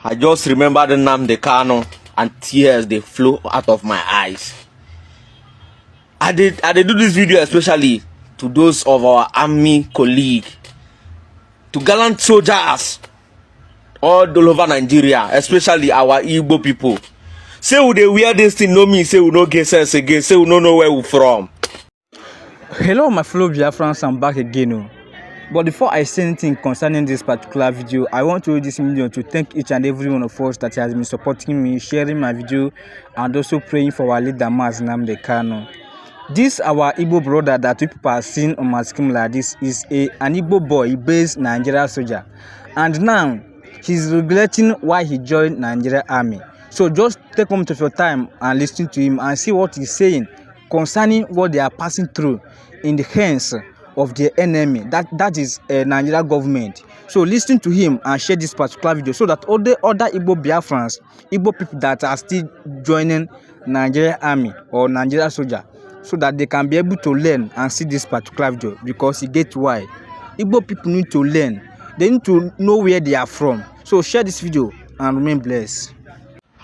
I just remembered Nnamdi Kanu and tears dey flow out of my eyes. I dey do this video especially to those of our army colleague, to gallant soldiers all over Nigeria, especially our Igbo people. Say we dey wear this thing no mean say we no get sense again, say we no know where we from. Hello my fellow Biafrans, I'm back again. Oh. But before I say anything concerning this particular video, I want to use this video to thank each and every one of us that has been supporting me, sharing my video, and also praying for our leader Mazi Nnamdi Kanu. This our Igbo brother that people are seeing on my screen like this is an Igbo boy based Nigeria soldier. And now he's regretting why he joined Nigeria army. So just take a moment of your time and listen to him and see what he's saying concerning what they are passing through in the hands of the enemy, that is Nigeria government. So listen to him and share this particular video so that all the other Igbo Biafrans, Igbo people that are still joining Nigeria army or Nigeria soldier, so that they can be able to learn and see this particular video, because you get why Igbo people need to learn. They need to know where they are from. So share this video and remain blessed.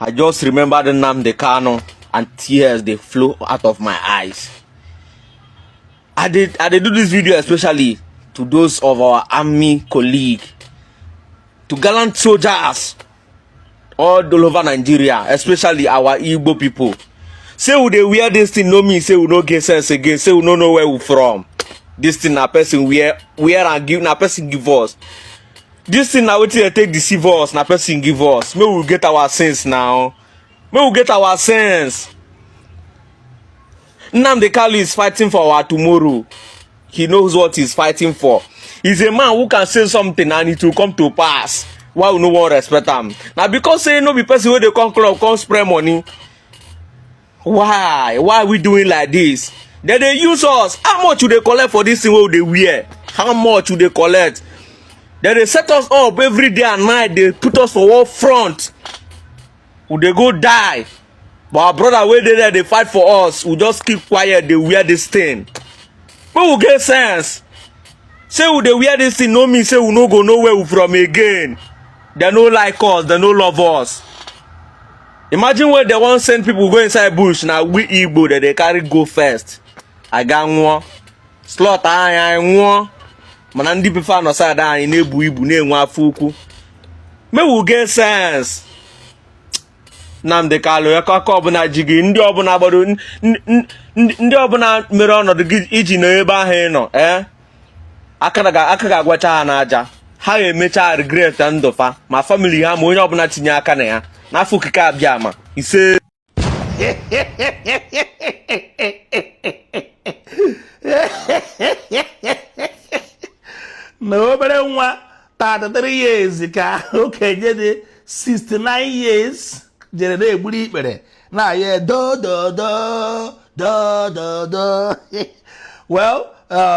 I just remembered Nnamdi Kanu and tears dey flow out of my eyes. I dey do this video especially to those of our army colleague, to gallant soldiers all over Nigeria, especially our Igbo people. Say we dey wear this thing no mean say we no get sense again, say we no know where we from. This thing na person wear and give, na person give us. This thing na wetin dey take deceive us, na person give us. Make we get our sense now. Make we get our sense. Nnamdi Kanu is fighting for our tomorrow. He knows what he's fighting for. He's a man who can say something and it will come to pass. Why we no wan respect am? Na because say no be person wey dey come club come spray money. Why? Why are we doing like this? Dem dey use us. How much you dey collect for this thing wey we dey wear? How much you dey collect? Dem dey set us up every day and night. Dey put us for one front. We dey go die. But our brother wey dey there dey fight for us. We just keep quiet, dey wear this thing. Make we get sense. Say we dey wear this thing no mean say we no go know where we from again. Dem no like us, dem no love us. Imagine when dem wan send people go inside bush, na we Igbo dem dey carry go first. Aga nwụọ. Slaughter anyị, anyị nwụọ. Mana ndị befe anọ side anyị na-ebu ibu na-enwe afọ ukwu. Make we get sense. Nnamdi Kanu, aka ọbụla ji gị, ndị ọbụla gbado, ndị ọbụla mere ọnọdụ gị iji nọ ebe ahụ ị nọ, ee, aka ga-agwacha ha n'aja. Ha ga-emecha regret ndụ fa, ma family ha, ma onye ọbụla tinye aka na ya n'afọ okike abịa ama ise. Na obere nwa 33 years ka okenye dị 69 years jere na-egburu ikpere na-aya do do do do do do. Well,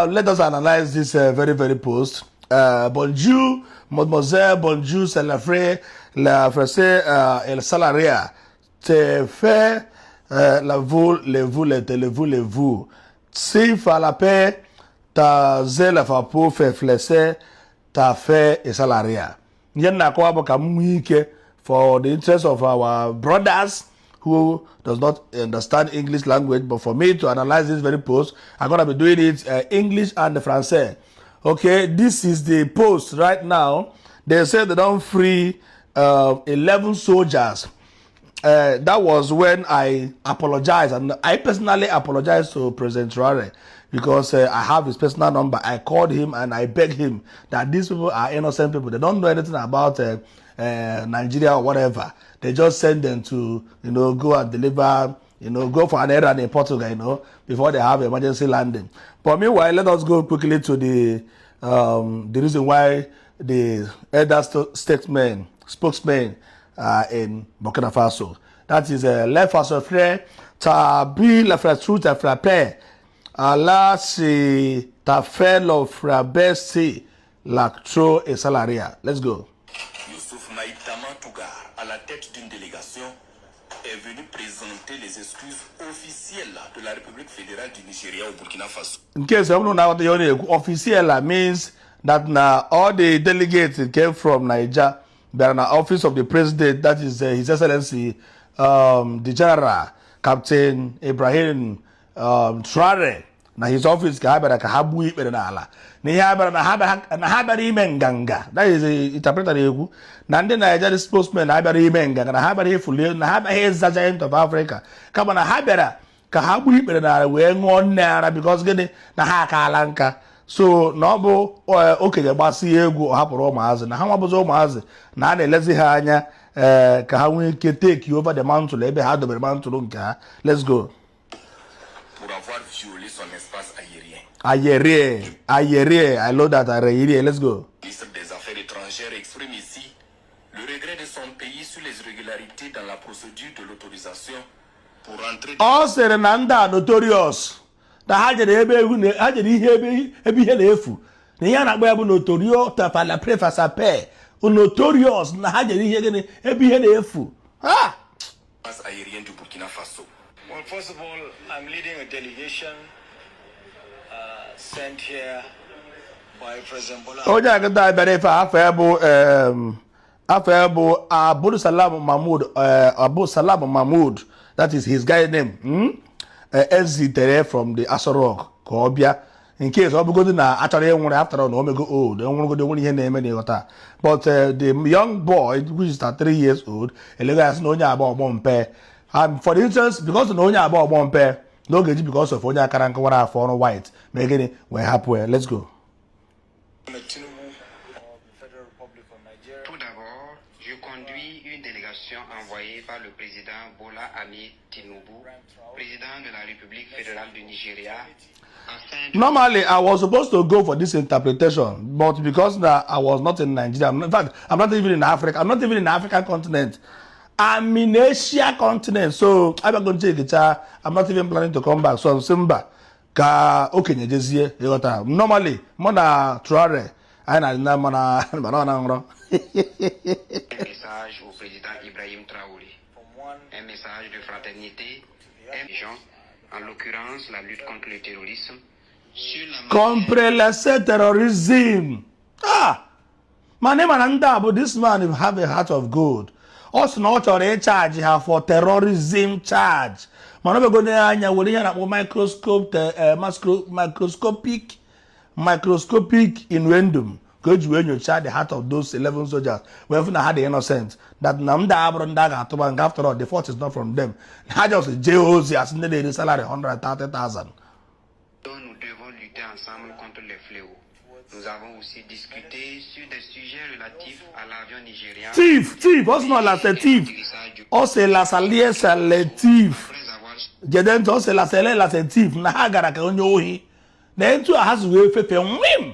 let us analyze this very very post. Bonjour, mademoiselle, bonjour, c'est la frère, la français, el salaria. Te fait la vous, le vous, le te, le vous, le vous. Si fa la paix, ta zele fa po fe flese, ta fe e salaria. Ihe na-akọwa bụ ka m nwee ike for the interest of our brothers who does not understand English language, but for me to analyze this very post, I'm gonna be doing it English and Francais. Okay, this is the post right now. They say they don't free 11 soldiers. That was when I apologized, and I personally apologized to President Traore because I have his personal number. I called him and I begged him that these people are innocent people. They don't know anything about Nigeria or whatever. They just send them to, you know, go and deliver, you know, go for an errand in Portugal, you know, before they have emergency landing. But meanwhile, let us go quickly to the reason why the elder statesman, spokesman in Burkina Faso. That is le Faso frère, ta bi le frère truth et frappé. Allah si ta fait le frère si la tro et salaria. Let's go. Youssouf Maïtama Tougar, à la tête d'une délégation, est venu présenter les excuses officielles de la République fédérale du Nigeria au Burkina Faso. In case you don't know what the official means, that now all the delegates came from Niger. Bịara na office of the president, that is His Excellency the General Captain Ibrahim Traore, na his office ka ha bịara ka ha gbuo ikpere n'ala na ihe ha bịara na ha bịara ime nganga. That is the interpreter na-ekwu na ndị Nigeria spokesman ha bịara ime nganga, na ha bịara ifuli, na ha bịaghị ịza Giant of Africa, kama na ha bịara ka ha gbuo ikpere n'ala wee ṅụọ nne ara, because gịnị? Na ha akaala nka. So na ọ bụ okenye gbasie egwu, ọ hapụrụ ụmụazị, na ha nwabụzi ụmụazị na a na-elezi ha anya ee ka ha nwee ike take over the mantle ebe ha dobere mantle nke ha. Let's go. Pour avoir violé son espace aérien. Ayerie, ayerie, I love that. Ayerie. Let's go. Le ministre des Affaires étrangères exprime ici le regret de son pays sur les irrégularités dans la procédure de l'autorisation pour entrer Ọ sịrị na ndị a notorious, na ha jere ebe egwu ha jere ihe ebe ihe na-efu, na ihe a na-akpọ ya bụ notorio tafala prefasape notorious, na ha jere ihe gịnị ebe ihe na-efu ha. L'espace aérien du Burkina Faso. Well, first of all, I'm leading a delegation sent here by President Bola Onye agịta bịara ife afọ ya bụ Abu Salam Mahmood, Abu Salam Mahmood, that is his guy name. Ezitere from the Aso Rock ka ọ bịa in case ọ bụgodị na achọrọ ịnwụrụ, after all na omego old, enwụrụgodị nwere ihe na-eme na ịghọta. But the young boy, which is 3 years old, elego ya sị na onye agba ọgbọ mpe. And for instance, because na onye agba ọgbọ mpe n'oge ji, because of onye akara nkọwara afọ ọrụ white ma gịnị wee hapụ ya. Let's go. Tinubu of the Federal Republic of Nigeria. Tout d'abord, je conduis une délégation envoyée par le président Bola Ahmed Tinubu, président de la République fédérale du Nigeria, afin de Normally, I was supposed to go for this interpretation, but because now I was not in Nigeria, in fact, I'm not even in Africa, I'm not even in the African continent. I'm in Asia continent, so I'm going to take it. I'm not even planning to come back. So I'm Simba. Ka okenye jezie ịghọta. Normally, mụ na Traore, anyị na-adị na mana mana ọ na nrọ. Un message au président Ibrahim Traoré. Un message de fraternité, un gens, en l'occurrence la lutte contre le terrorisme, sur la Contre terrorism. Ah! Mana ị ma na ndị a bụ, this man have a heart of gold. Ọ sị na ọ chọrọ ịcharge ha for terrorism charge, mana ọ bịago anya were ihe a na-akpọ microscope microscopic innuendum ka o ji wee nyochaa the heart of those 11 soldiers, wee fụ na ha dị innocent, that na ndị a bụrụ ndị a ga-atụba nga. After all, the fault is not from them. Ha just jee ozi asị ndị na-eri salary 130,000. Dont nous devons lutter ensemble contre les fléaux. Nous avons aussi discuté sur des sujets relatifs à l'avion nigérian. Thief, thief, ọ sị na la c'est thief. Ọ sị la salie sale thief. Après avoir Jede ntị, ọ sị la sele la c'est thief, na ha gara ka onye ohi na etu a ha si wee fefe nwim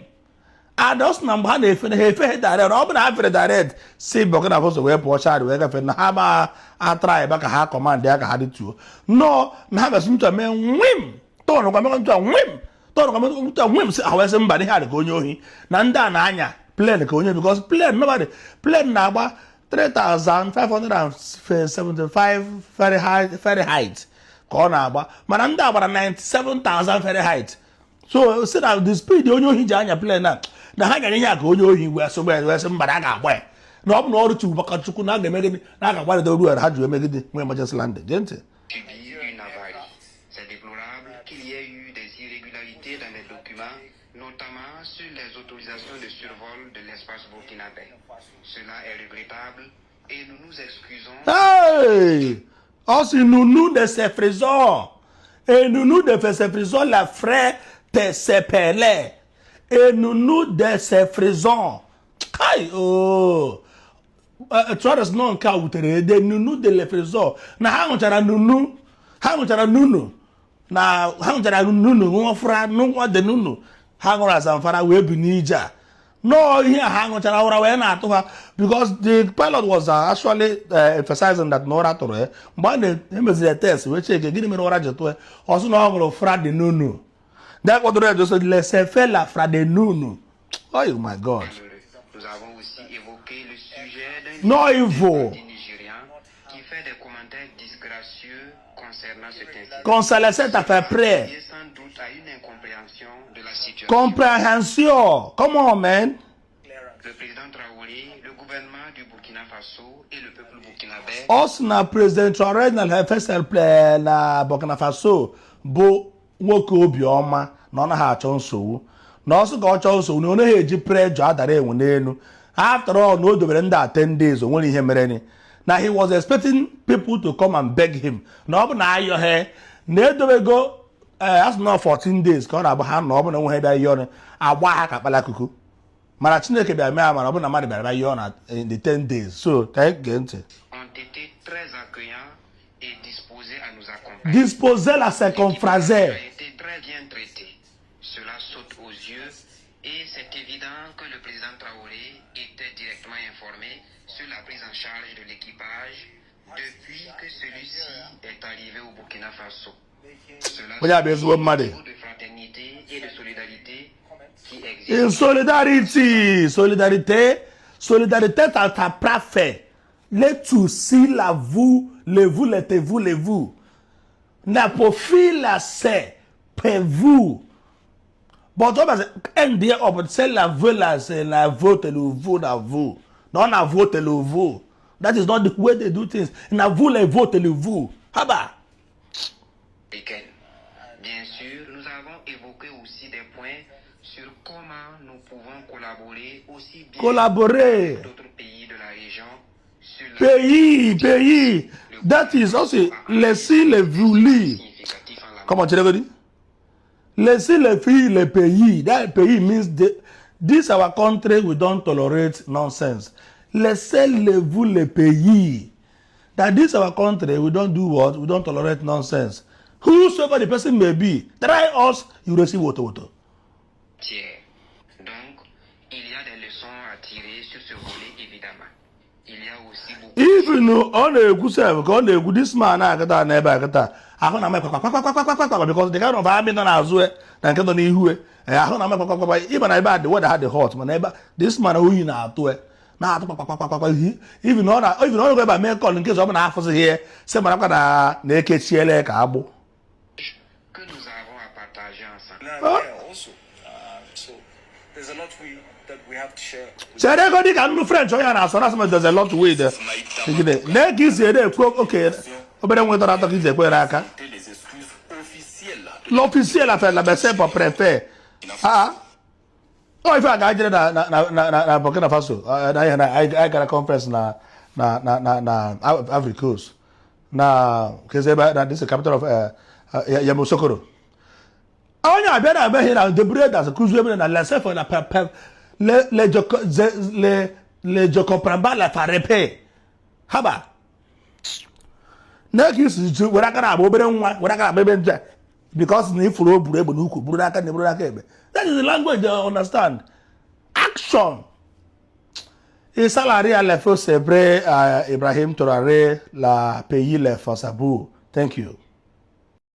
and ọ sị na mgbe ha na-efe na ha efeghị direct. Ọ bụ na ha fere direct si Burkina Faso wee pụọ Chad wee gafee, na ha ma atara ebe ka ha command ya ka ha dịtuo nnọọ, na ha mesị ntụ a mee nwim tọn kwa mee ntụ a nwim tọn kwa mee ntụ a nwim, si ha wee sị mba, ihe a dị ka onye ohi, na ndị a na-anya plane ka onye, because plane, nobody plane na-agba 3575 Fahrenheit ka ọ na-agba, mana ndị a gbara 97,000 Fahrenheit. So si na the speed onye ohi ji anya plane a, na ha gara ihe a ka onye ohi wee sị wee sị mba, na a ga-agba ya, na ọ bụ na ọrụ Chukwu maka Chukwu na a ga-eme gịnị, na a ga-agbarịta ruo ha ji wee megide nwee emergency landing. Gee ntị. Subi une avarie. C'est déplorable qu'il y ait eu des irrégularités dans les documents, notamment sur les autorisations de survol de l'espace burkinabé. Cela est regrettable et nous nous excusons. Hey! Ọ sị nunu de se prison et nunu de se prison la frère te sepele et nunu de se prison kai oh Traore nọ nke a wutere ede nunu de le prison, na ha ṅụchara nunu, ha ṅụchara nunu, na ha ṅụchara nunu ṅụọ fura nụọ de nunu ha ṅụrụ Zamfara wee bi n'ije a nọọ ihe a ha ṅụchara ụra wee na-atụ ha, because the pilot was actually emphasizing that na ụra tụrụ ya. Mgbe a na-emeziri ya test wee cheke gịnị mere ụra ji tụọ ya, ọ sị na ọ ṅụrụ fra de nunu. Ndị kpọtụrụ ya jose laissez la fra de nunu. Oh my God. Nous avons aussi évoqué le sujet d'un No evil. parti nigérian qui fait des commentaires disgracieux concernant cet incident. Qu'on se laisse à peu près. Lié sans doute à une incompréhension de la situation. Compréhension, come on, man. Le président Traoré, le gouvernement du Burkina Faso et le peuple burkinabé Ọ sị na President Traore na FSL na Burkina Faso bụ nwoke obiọma, na ọ naghị achọ nsogbu, na ọ sị ka ọ chọọ nsogbu, na ọ naghị eji pressure adara enwe n'elu. After all, na o dobere ndị a 10 days, o nwere ihe mere na he was expecting people to come and beg him, na ọ bụ na ayọghị na edobego ee asị na 14 days ka ọ na-agba ha, na ọ bụ na nwe ha bịa ihe ọnụ agba ha ka kpala akuku. Mana Chineke bịara mee amara, ọ bụ na mmadụ bịara bịa ihe ọ na in the 10 days. So ka anyị gee ntị. Ont été très accueillants et disposés à nous accompagner. Disposer la c'est L'équipage confrasé. a été très bien traité. Cela saute aux yeux et c'est évident que le président Traoré était directement informé sur la prise en charge de l'équipage depuis que celui-ci est arrivé au Burkina Faso. Cela Onye a bụ ezigbo mmadụ. niveau de fraternité et de solidarité qui In existe. Solidarity, solidarité, solidarité ta prafe. Le tu si la vous, le vous, le te vous, le vous. Na pofi la se, pe vous. But on va end there up, c'est la vous la c'est la vote le vous la vous. Non, na vote le vous. That is not the way they do things. Na vous le vote le vous. Haba. Africaine. Bien sûr, nous avons évoqué aussi des points sur comment nous pouvons collaborer aussi bien Collaborer. avec d'autres pays de la région sur la Pays, pays. That is also laissez les voulu. significatif en la Comment tu l'as dit? Laissez les filles, les pays. That pays means this our country, we don't tolerate nonsense. Laissez-les vous les pays. That this our country, we don't do what? We don't tolerate nonsense. Whosoever the person may be, try us, you receive water water. Matière. Donc, il y a des leçons à tirer sur ce volet, évidemment. Il y a aussi beaucoup Even ọ na-ekwu sef ka ọ na-ekwu, this man na-akịta n'ebe a kịta, ahụ na kwakwakwakwakwakwa, because the kind of army nọ n'azụ e na nke nọ n'ihu e, ahụ na kwakwakwakwa. Ịma na ebe a dị weather ha dị hot, mana ebe this man oyi na-atụ e na-atụ kpakpakpakpakpa. Even ọ na even ọ na ebe a mee call nke ọ bụ na afụzighị ya sị marakwa na na-ekechiele ka agbụ. Que nous avons à partager ensemble. Huh? There also. So there's a lot we that we have to share. Chere ego dị ka nnu French onye a na-asọ na asị m there's a lot with lee ka isi ede ekwu oke obere nwetara atọ ka isi ekwere aka. Les excuses officielles de L'officiel a fait la médecin pour préfet. Ah, oh, ife a ga-ejere na Burkina Faso, na ihe na anyị gara conference na Ivory Coast na kezi ebe na this is the capital of Yamoussoukro. Onye abịa na abịa na the brothers kụzie ebe na laissez faire la pe le joko le je comprends pas la farepe haba na ka isi ji were aka na-agba obere nwa were aka na-agba ebe nje because na ifuru o buru egbe n'ukwu buru n'aka na eburu n'aka egbe. That is the language they understand. Action et salarié à la c'est vrai. Ibrahim Traoré la pays les Fasabu. Thank you.